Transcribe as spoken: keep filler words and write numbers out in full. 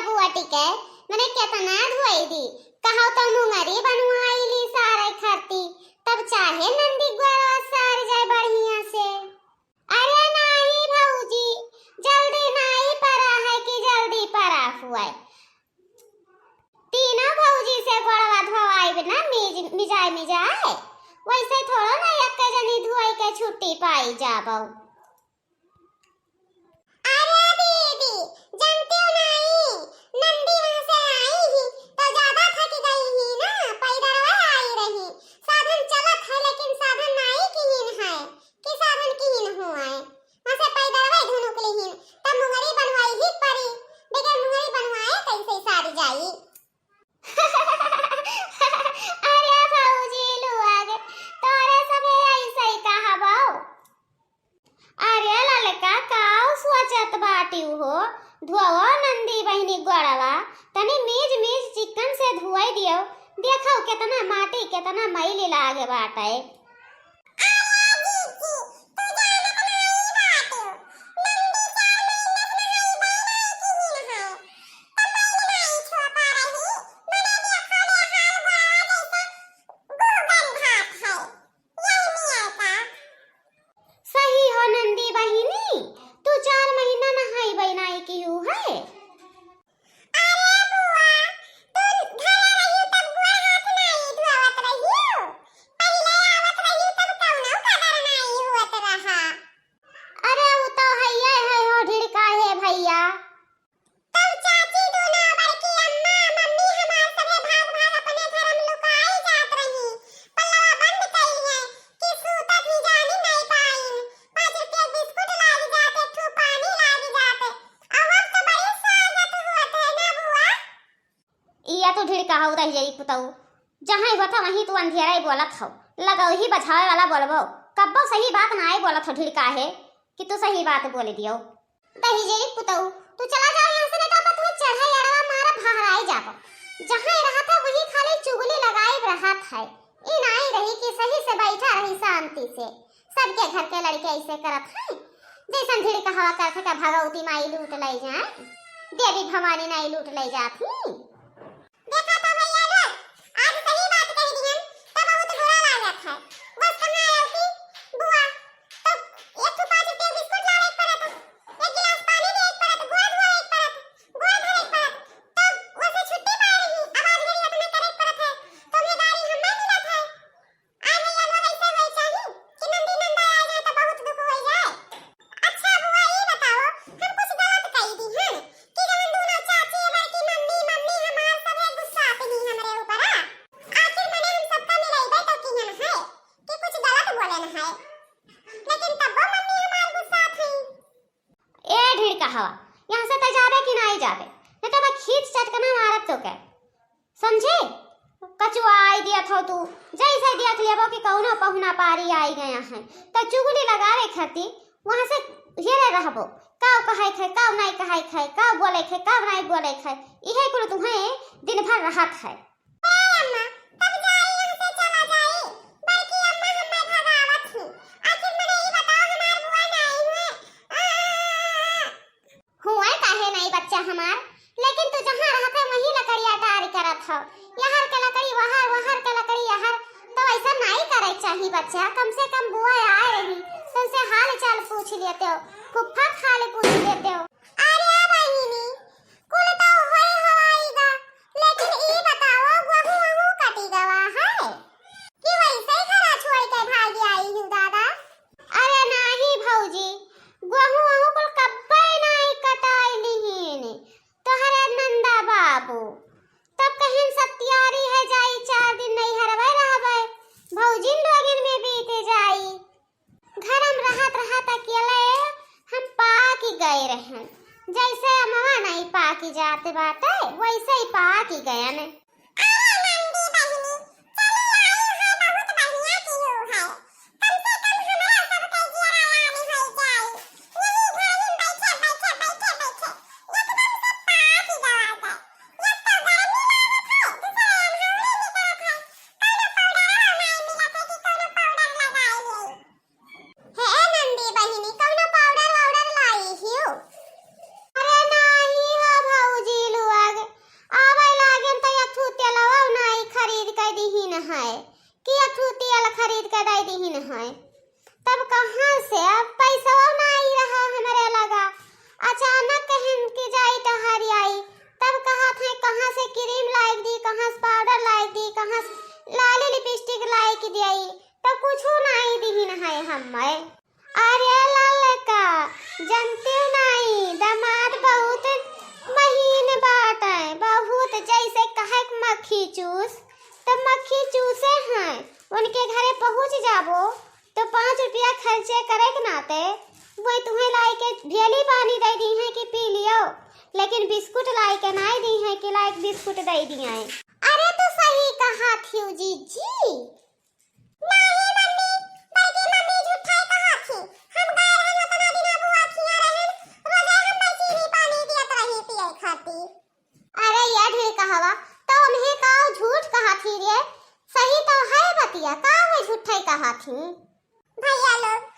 बुआ टिके, मने केतना धोई दी, कहो तो मुंगरी बनवाई ली सारे खरती, तब चाहे नंदी गोड़वा सार जाए बढ़िया से। अरे नाही भौजी, जल्दी नाही परा है कि जल्दी परा हुआ है। तीनों भौजी से गोड़वा धोवाइब ना, मिज-, मिजाए मिजाए। वैसे थोड़ो ना एक जनी धोई के छुट्टी पाई जाबो। अरे दीदी, जानती हो नहीं, नंदी वहाँ से आई ही, तो ज्यादा थक गई ही ना, पैदरवा आई रही। साधन चलत है, लेकिन साधन नाई किहिन है, कि साधन किहिन हुआ है। वहाँ से पैदरवा धुनुक लिहिन, तब मुंगरी बनवाई ही परी, बगैर मुंगरी बनवाए कैसे सारी जाई? अरे भौजी लोग, तोरे सभे ऐसे ही कहबो। अरे ललका, काउ सोचत बाटिउ हो? धोवो नंदी बहिनी गोड़वा, तनी मीज मीज चिकन से धोई दियो। देखो केतना माटी, केतना मैली लागे बाटे। अरे जीजी, तू जानत नाई बाटिउ, नंदी चार महीना से नहाई बाई नाई किहिन है, त मैल नाई छुआ पा रही, मने देखो ले हाल भोरवा जैसे गोबर भात है। यही मियाँ का। सही हो नंदी बहिनी, तू चार महीना नहाई बई नाई किहू है। अरे बुआ, तू घरे रही तब गोड़ हाथ नाई धोवत रही, पहिले आवत रही तब कौनो कदर नाई होत रहा। अरे उ तो हइये है हो ढिड़का है भैया। तब चाची दूनो बड़की अम्मा, मम्मी हमार सभे भाग भाग अपने घर में लुकाई जात रही। पल्लवा बंद कइली है कि सूतत ही जानी नहीं पाइन। पाँच रुपया बिस्कुट लाग जात, एक ठू पानी लाग जात। अब तो बड़ी स्वागत हुअत है ना बुआ? इया तू ढिड़का हऊ दहिजरी पुतऊ, जहाँ होत वहीं तू अंधियरा ही बोलत हऊ। लगऊ ही बझावे वाला बोलबो, कब्बो सही बात ना आई बोलत हो ढिड़का है कि तू सही बात बोल दियो। दहिजरी पुतऊ, तू चला जाओ यहाँ से, नहीं तो अब तुम्हें चढ़ाई अड़वा मारा भहराई जाबो। जहाँ ही रहत है वहीं खाली चुगली लगाई रहत है। ई नाई रही कि सही से बैठा रही शांति से। सबके घर के लड़के ऐसे करत हैं, जैसन ढिड़का हवा करत है का भगवती माई लूट ले जाए, देवी भवानी नाई लूट ले जात ही। देखा तो भैया लोग, आज सही बात कह दिहन, तो बहुत बुरा लागत है। बस कहाँ रहती बुआ, तो एक ठो पाँच रुपया बिस्कुट लावे के पड़त, एक गिलास पानी देवे के पड़त, गोड़ धोवे के पड़त, गोड़ धरे के पड़त, तो वैसे छुट्टी पा रही, अब आज मेरी इतना करे के पड़त है, तो हमें गाड़ी हम नहीं मिलत है। अरे ये लोग ऐसे होए चाही कि नंदी नंदा आ जाए तो बहुत दुख हो जाए। अच्छा बुआ, ई बताओ, हम कुछ गलत कई दी हन कि जवन दोनों चाची, बड़की मम्मी, मम्मी हमार सभे गुस्सात ही हमरे ऊपर? आखिर मने हम सबका मिलइबे तो किहन है कि कुछ गलत बोले न है, लेकिन तब्बो मम्मी हमार गुस्सात है। ए ढिड़का हवा, यहाँ से तै जाबे कि नाई जाबे, नहीं तो मैं खींच चटकना मारब तोके, समझे? कचुआई दियत हो तू, जैसे देख लेबो कि कौनो पहुना पारी आई गया है, तो चुगली लगावे खातिर वहाँ से हेरे रहबो, काव कहे खे, काव नाई कहे खे, काव बोले खे, काव नाई बोले खे, इहे कुल तुम्हें दिन भर रहत है। ए अम्मा, तब जाई, यहाँ से चला जाई। बड़की अम्मा हम्मे भगावत ही। आखिर मने ई बताओ, हमार बुआ नाई हुए? आ, हुए काहे नाई बच्चा हमार, लेकिन तू जहाँ रहत है, वहीं लकड़िया टार करत हो। यहर के लकड़ी वहर, वहर के लकड़ी यहर, तो ऐसा नाई करे चाही बच्चा। कम से कम बुआ आए रही, तुमसे हाल चाल पूछ लेते हो, फुफ्फा के हाल पूछ लेते हो। अरे बहिनी, कुल तो होई हवाई गा, लेकिन ई बताओ, गोहूं वहूं कटी गवा है कि वैसे ही घरा छोड़ के भाग आई हूँ दादा? अरे नाही भौजी, गोहूं वहूं कुल कब्बे नाही कटाई लिहिन तोहरे नंदा बाबू। तब कहिन सब तैयारी है, जाई चार दिन नैहरवे रहबे, भौजिन लोगिन में बीत जाई। घर में रहत रहत अकेले हम पाकी गए रहन, जैसे अमवा नहीं पाकी जात बाटे, वैसे ही पाकी गयन। अरे नंदी बहिनी, चली आई है, बहुत बढ़िया कियो है। कम से कम हमरा सब के जियरा लाल होई जाई। यही घर में बैठे, बैठे, बैठे, बैठे एकदम से पाकी गवा जाए। एक तो गर्मी लागत है, दूसरे अंधौरी निकलत है। कौनो पाउडरवा नाई मिलत है कि कौनो पाउडर लगाई ले। हे नंदी बहिनी, कौनो पाउडर वाउडर लाई हियो? अरे नाही हो भौजी लुआ, लेकिन बिस्कुट लाई के नाई दी है कि लाइक बिस्कुट दे दिए। अरे तो सही कहा थी जीजी। नहीं मम्मी, बड़की मम्मी झूठा ही कहा थी। हम गए रहन उतना दिन बुआ खिया रहन, रोजे हम चीनी पानी दियत रही पिए खाती। अरे ये ढेर कहवा, तो उन्हें का झूठ कहा थी रे? सही तो है बतिया, का हुए झूठे कहा थी? भैया लोग,